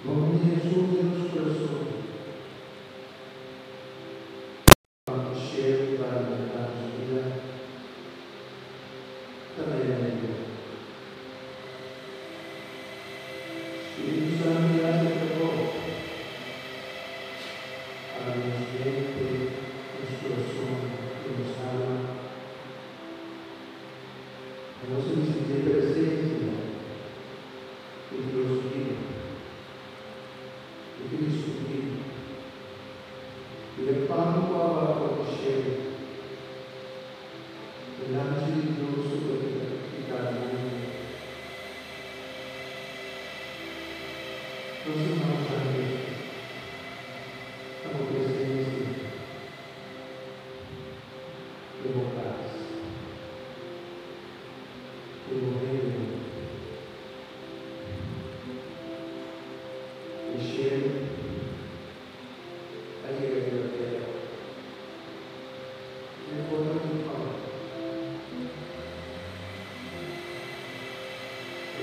Nòmber di Hesus den nos kurason. Pa shelu ta alimentá nos bida, ta na e mundo. Spiritu Santu ya haci e trabou. Abri nos mente, nos kurason i nos alma pa nos risibí e presensia di Dios bibu, di Cristo bibu. I e pan ku a baha for di shelu, e Lamchi di Dios ku ta kita piká di mundu. Nos irmans tambe ta bo presensia den bo kas, den bo hendenan. E shelu a yega riba tera den forma di un pan.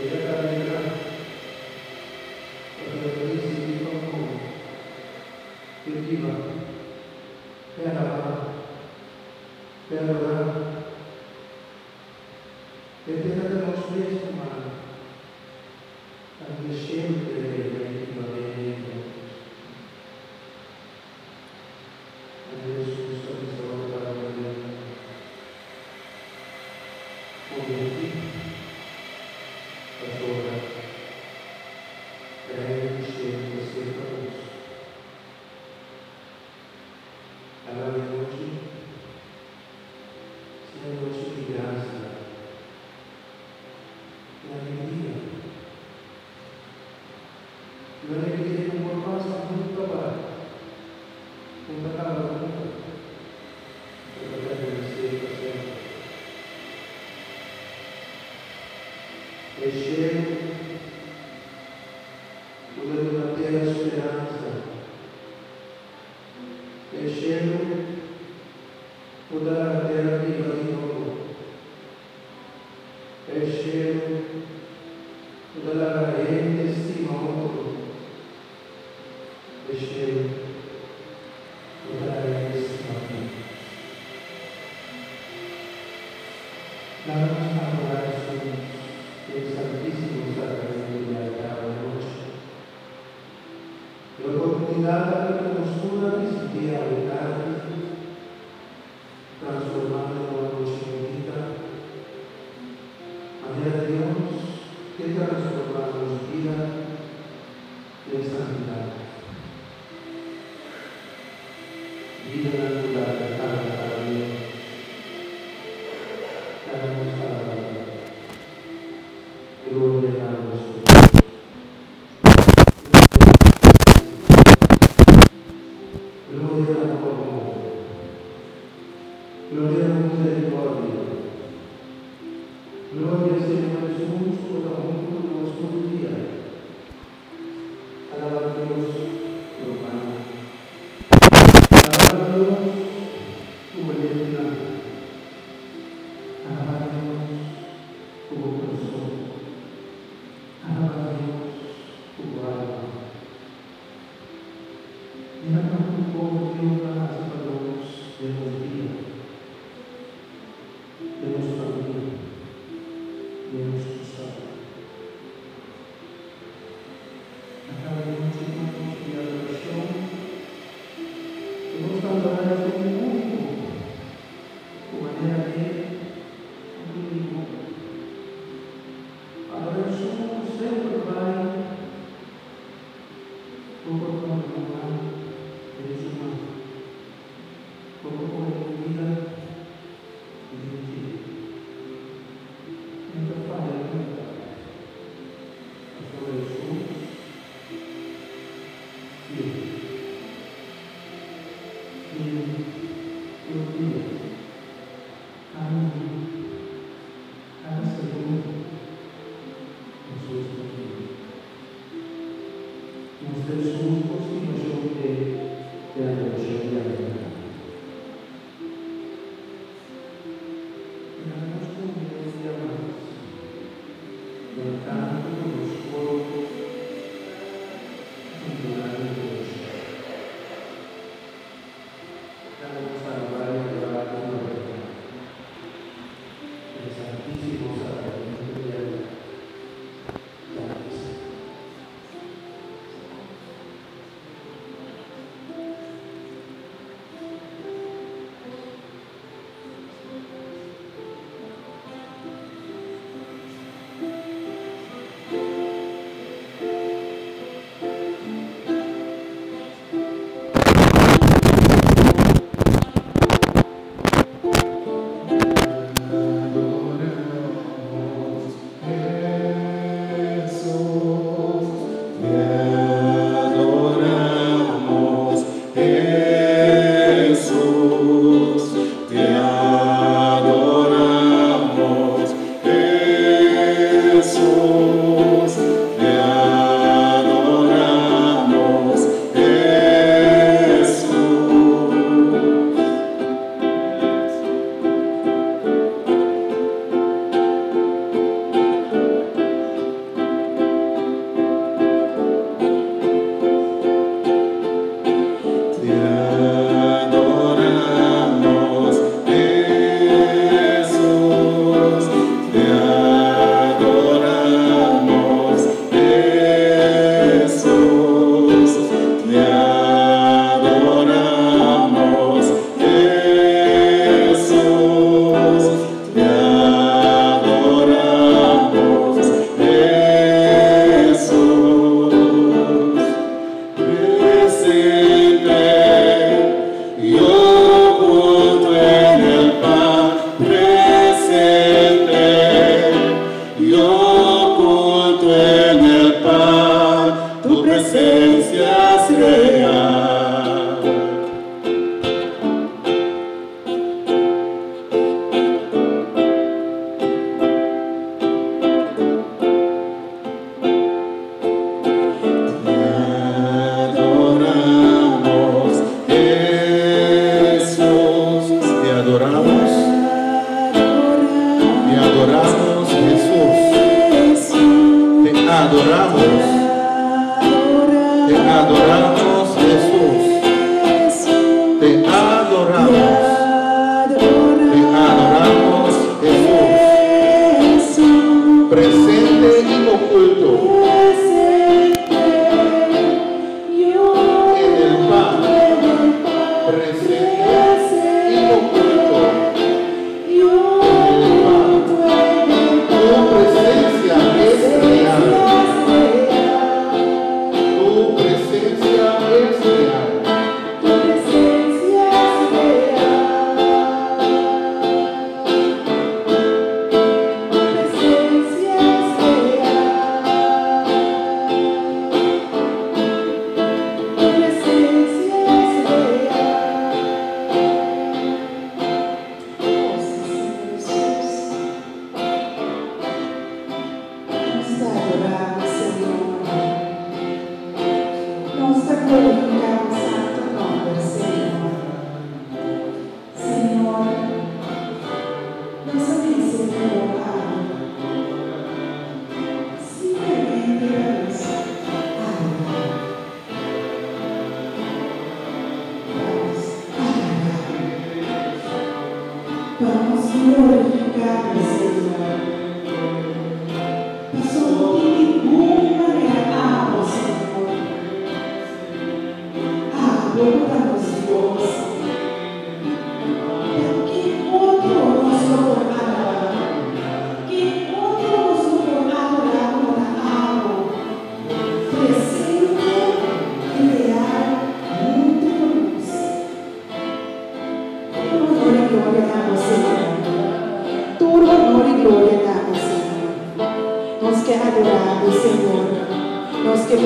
Ella ta alegrá pasobra el a risibí pan kome, p'e biba, p'e alabá, p'e adorá. E tera ta nos mes humano. Anto shemper e rei biba meimei di nos. Anto Hesus a bisa ora tabata den mundu, Kombertí, pasobra Reino di shelu ta serka boso. Awe anochi, sea nochi di grasia. E alegria. E alegria ku por pasa nunka bai, ku ta kaba nunka, ku ta permanesé pa semper. E shelu ku ta duna tera speransa. E shelu ku ta laga tera biba di nobo. E shelu ku ta laga hende stima otro. E shelu ku ta laga hende stima Dios. Laga nos adorá Hesus den Santísimo Sacramento di altar anochi. E oportunidat aki ku nos tur a risibí awe tardi transformá den un anochi bunita, manera Dios ke transformá nos bida den santidat. Bidanan ku ta agradá Dios, laga nos alabá Dios. Gloria na bo, Señor. Gloria na bo amor. Gloria na bo misericordia. Gloria Señor Jesus cu ta hunto cu nos tur dia. Alaba Dios rumannan. Alaba Dios cu bo lepnan. Alaba Dios cu bo curason. Alaba Dios cu bo alma. Mira cuantu bon Dios a haci pa nos den nos bida, den nos famia, den nos cosado. Na cada nochi ta un nochi di adoracion cu nos ta adora esun unico cu manera di no tin ningun. Adora esun cu semper bai Bo por pone bo man den su man. Bo por pone bo bida den dje. No ta faya nunka, pasobra Hesus fiel. Fiel tur dia, kada minuto, kada segundo, Hesus ta fiel. Nos ta esun kontinuashon te e adorashon di awe. Laga nos kuminsá un dia mas den kanto ku nos koro.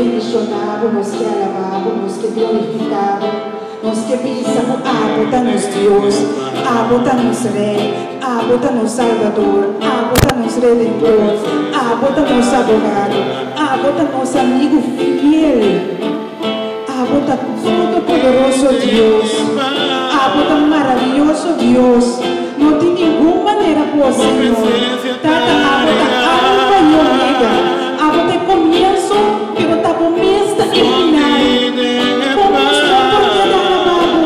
bendishoná Bo, nos ke alabá Bo, nos ke glorifiká Bo, nos ke bisa ku Abo ta nos Dios, Abo ta nos Rei, Abo ta nos Salbador, Abo ta nos Redentor, Abo ta nos Abogado, Abo ta nos amigu fiel. Abo ta Todopoderoso Dios. Abo ta maravioso Dios. No tin ningun manera por, Señor. Tata, Abo ta Alfa y Omega. Abo ta e comienso, pero ta Bo mes ta e final. Con nos no por keda alabá Bo,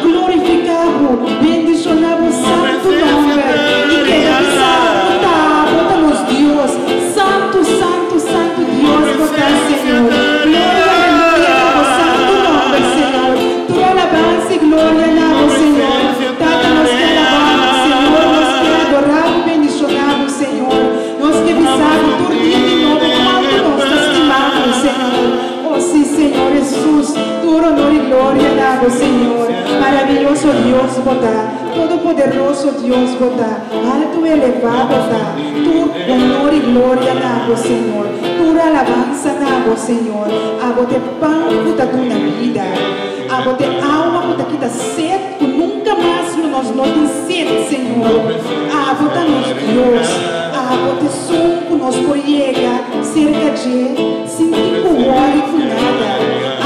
glorificá Bo, bendicioná Bo santu nomber y keda bisa cu ta Abo ta nos Dios. Santu, santu, santu Dios Bo ta, Señor. Gloria, aleluya na Bo santu nomber, Señor. Tur alabansa y gloria na Bo, Señor. Tata, nos ke alabá Bo, Señor. Nos ke adorá Bo, bendishoná Bo, Señor. Nos ke bisa Bo tur dia di nobo kuantu nos ta stimá Bo, Señor. O sí, Señor Hesus, tur honor y gloria na Bo, Señor. Maraviyoso Dios Bo ta. Todopoderoso Dios Bo ta. Altu elevá Bo ta. Tur honor y gloria na Bo, Señor. Tur alabansa na Bo, Señor. Abo t'e pan ku ta duna bida. Abo t'e awa ku ta kita set, ku nunka mas lo nos no tin set, Señor. Abo ta nos Dios. Abo t'esun ku nos por yega serka dje sin tin ku wòri ku nada.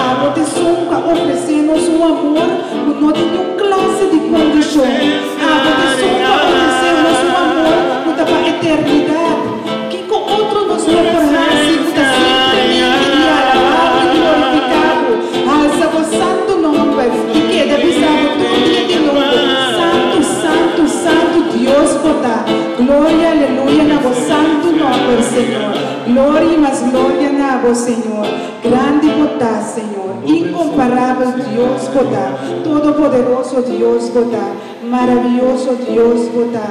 Abo t'esun ku a ofresé nos un amor ku no tin niun klase di kondishon. Abo t'esun ku a ofresé nos un amor ku ta pa eternidat. Kiko otro nos lo por hasi ku ta simplemente di alabá bo i glorifiká bo, halsa bo santu nòmber i keda bisa bo tur dia di nobo, Santu, santu, santu Dios bo ta! Gloria, aleluya na bo santu nòmber, Señor! Gloria i mas gloria na bo, Señor! Grandi bo ta, Señor! Inkomparabel Dios bo ta! Todopoderoso Dios bo ta! Maravioso Dios bo ta!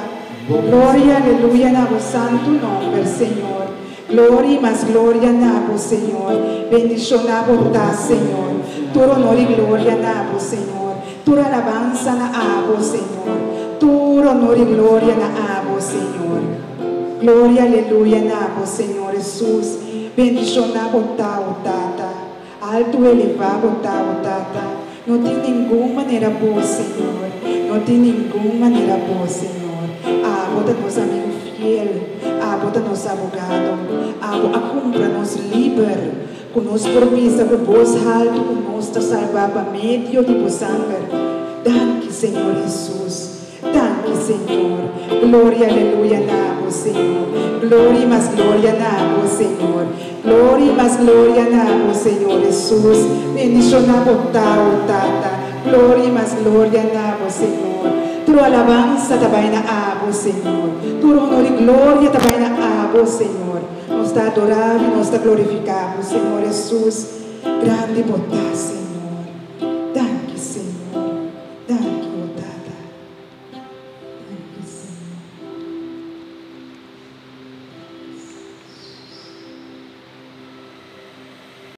Gloria, aleluya na bo santu nomber, Señor. Gloria y mas gloria na bo, Señor. Bendiciona bo ta, Señor. Tur honor y gloria na bo, Señor. Tur alabansa na abo, Señor. Tur honor y gloria na abo, Señor. Gloria, aleluya na bo, Señor Jesus. Bendiciona bo ta, o Tata. Altu elevá bo ta, o Tata. No tin ningun manera bo, Señor. No tin ningun manera bo, Señor. Abo ta nos amigu fiel. Abo ta nos abogado. Abo a kumpra nos liber, ku nos por bisa ku bos haltu ku nos ta salbá pa medio di bo sanger. Danki, Señor Hesus. Danki Señor. Gloria aleluya na bo Señor. Gloria y mas gloria na bo Señor. Gloria y mas gloria na bo Señor Hesus. Bendiciona bo ta o Tata. Gloria y mas gloria na bo Señor. Tur alabansa ta bay na abo Señor. Tur honor y gloria ta bay na abo Señor. Nos ta adora bo y nos ta glorifica bo Señor Hesus. Grandi bo ta Señor.